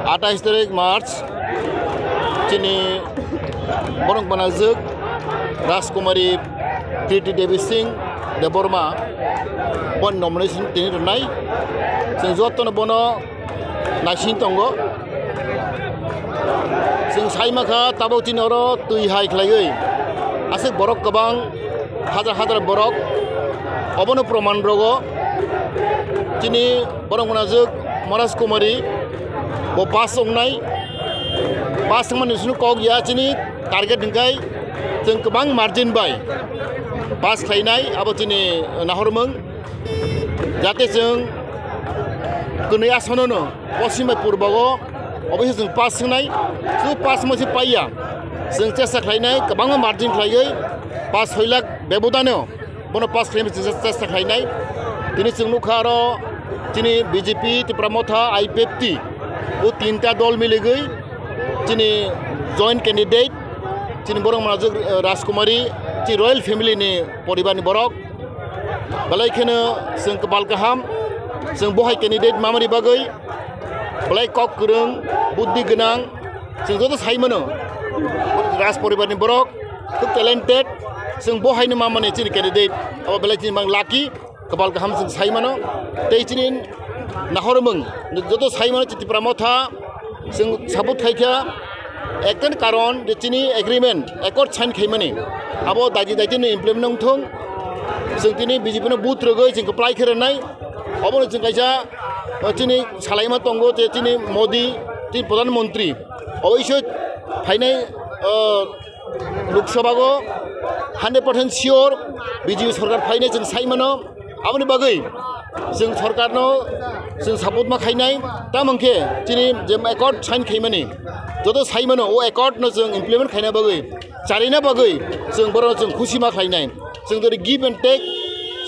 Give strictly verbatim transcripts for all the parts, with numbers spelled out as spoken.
Atais tarik March, chini borok gwnangjwk Rajkumari Kriti Devi Singh Debbarma bo nomination tini rwnai. Chwng jotono bono naising tongo. Chwng sai mankha tabuk chini oro twi hai khlaiwi aswk borok kwbang, hajar hajar borok obono proman rogo. Chini borok gwnangjwk Maharaj Kumari bo pass wngnai. Pass wngmani sunu kok ya chini target hwnkhe chwng kwbang margin bai pass khlainai abo chini nahormung. Jate chwng kwnwi asonono poschim bai purbogo oboise chwng pass wngnai. Chu pass mosi paiya chwng chesta khlainai kwbangma margin khlaiwi pass soi lakh bebodano bono pass khlaima chwng chesta khlainai. Tini chwng nukha aro chini B J P, Tipra Motha, I P F T o tinta dol miligwi chini joint candidate chini borok manajwk, eh, Rajkumari, chini royal family ni poribar ni borok. Belai kheno chwng kwpal kaham, chwng bohai candidate mamani bagwi belai kok kwrwng, buddhi gwnang, chwng joto sai mano Raj poribar ni borok khub talented, chwng bohai no mamani chini candidate abo belai chini mang lucky, kwpal kaham chwng sai mano. Tei chini nahormung joto sai mano chini Tipra Motha chwng support khaikha. Ekta karon je chini agreement, accord sign khaimani abo daidi daidi no implement wngthung. Chwng tini B J P no vote rwgwi chwng kwplai khe rwnai. Obono chwng kaisa, uh, chini salaima tongo je chini Modi, chini Pradhan Mantri oiso phainai, uh, Lok Sabha go hundred percent sure B J P sorkar phainai chwng sai mano. Aboni bagwi chwng sorkarno chwng support ma khainai, tamo hwnkhe chini je accord sign khaimani joto sai mano o accord no chwng implement khaina bagwi, charina bagwi chwng borokno chwng khusi ma khlainai. Chwng jodi give and take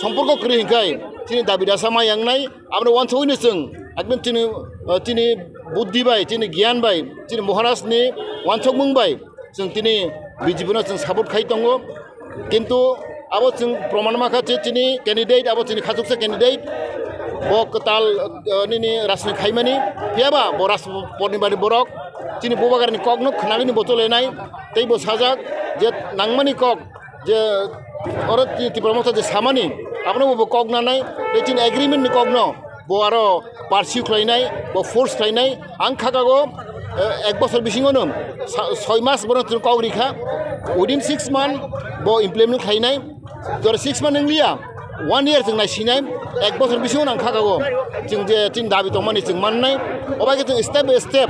somporko kwrwi hwnkhe chini dabi dasa ma yangnai, abono uansugwino chwng ekdom chini, uh, chini buddhi bai, chini giyan bai, chini Maharaj ni uansukmung bai chwng tini B J P no chwng support khai tongo. Kintu abo chwng proman ma kha je chini candidate, abo chini khachuksa candidate, bo kwtal, uh, nini rajni khaimani, phiyaba bo raj porni bari borok chini bubagrani kokno khwnagwini bo chole nai, tei bo sajak je nangmani kok je oro chini Tipra Motha je samani abono bo kok nanai, tei chini agreement ni kokno bo aro pursue khlainai, bo force khlainai. Ang khakago, eh, ek bosor bisingono sa-, soi mas bono chwng kok rikha. Within six month bo implement khlainai. Jora six month wngliya, one year chwng naisinai, ek bosor bisingono ang khakago. Chwng je chini dabi tongmani chwng mannai. Obai khe chwng step by step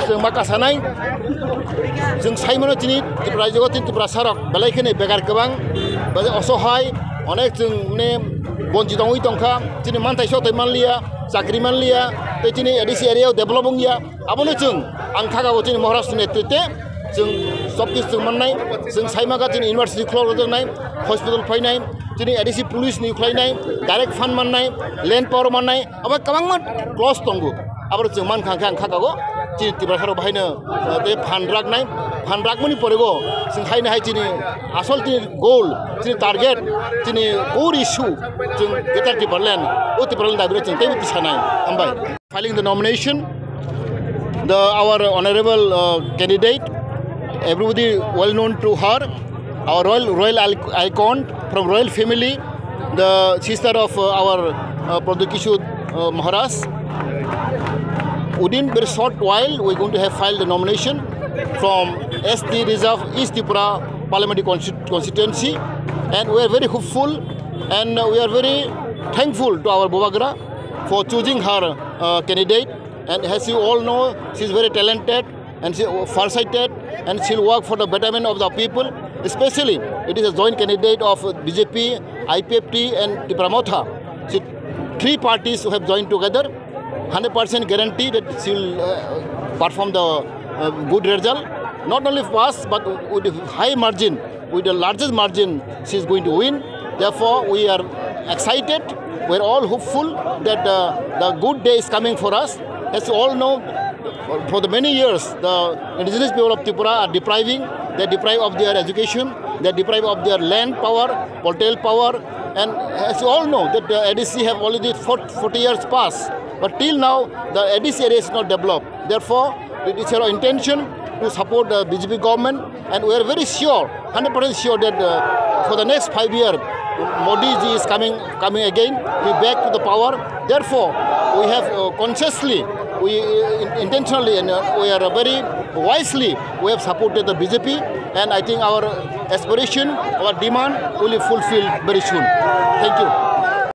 chwng ma kasanai. Chwng sai mano chini Tripura rajyo, chini Tripura sarok belai kheno bekar kwbang, belai osohai, onek chwng ne bonchi tongwi tongkha, chini manthai sothai manliya, chakri manliya, tei chini A D C area o develop wngya. Abono chwng ang khakago chini Maharaj ni netrite chwng sob kichu chwng mannai, chwng sai mankha chini university khulok rwjaknai, hospital phainai, chini A D C police ni khlainai, direct fund mannai, land power mannai, abo kwbangma clause tongo. Abo chwng mankha khe ang khakago chini Tiprasa rok bahaino, uh, tei phan raknai, phan rakmani porego chwng haino hai chini asol chini goal, chini target, chini core issue chwng Greater Tipraland, o Tipraland dabi rok chwng teibo tisanai. Hambai. Filing the nomination, the, our honorable, uh, candidate, everybody well known to her, our royal, royal al-, icon from royal family, the sister of, uh, our, uh, Pradyot Kishore, uh, Maharaj. Within very short while, we're going to have filed the nomination from S T Reserve East Tripura Parliamentary Consti-, Constituency, and we are very hopeful and, uh, we are very thankful to our Bubagra for choosing her, uh, candidate. And as you all know, she is very talented and she farsighted, and she'll work for the betterment of the people. Especially, it is a joint candidate of B J P, I P F T, and Tipra Motha. So, three parties who have joined together. Hundred percent guarantee that she'll, uh, perform the, uh, good result. Not only pass, but with a high margin, with the largest margin, she is going to win. Therefore, we are excited. We are all hopeful that, uh, the good day is coming for us. As you all know, for the many years, the indigenous people of Tripura are depriving, they deprive of their education, they deprive of their land power, political power, and as you all know that the A D C have already fort-, forty years passed. But till now, the A D C area is not developed. Therefore, it is our intention to support the B J P government, and we are very sure, hundred percent sure that uh, for the next five years, Modi ji is coming coming again. We back to the power. Therefore, we have uh, consciously, we uh, in- intentionally, and uh, we are very wisely we have supported the B J P, and I think our aspiration, our demand will be fulfilled very soon. Thank you.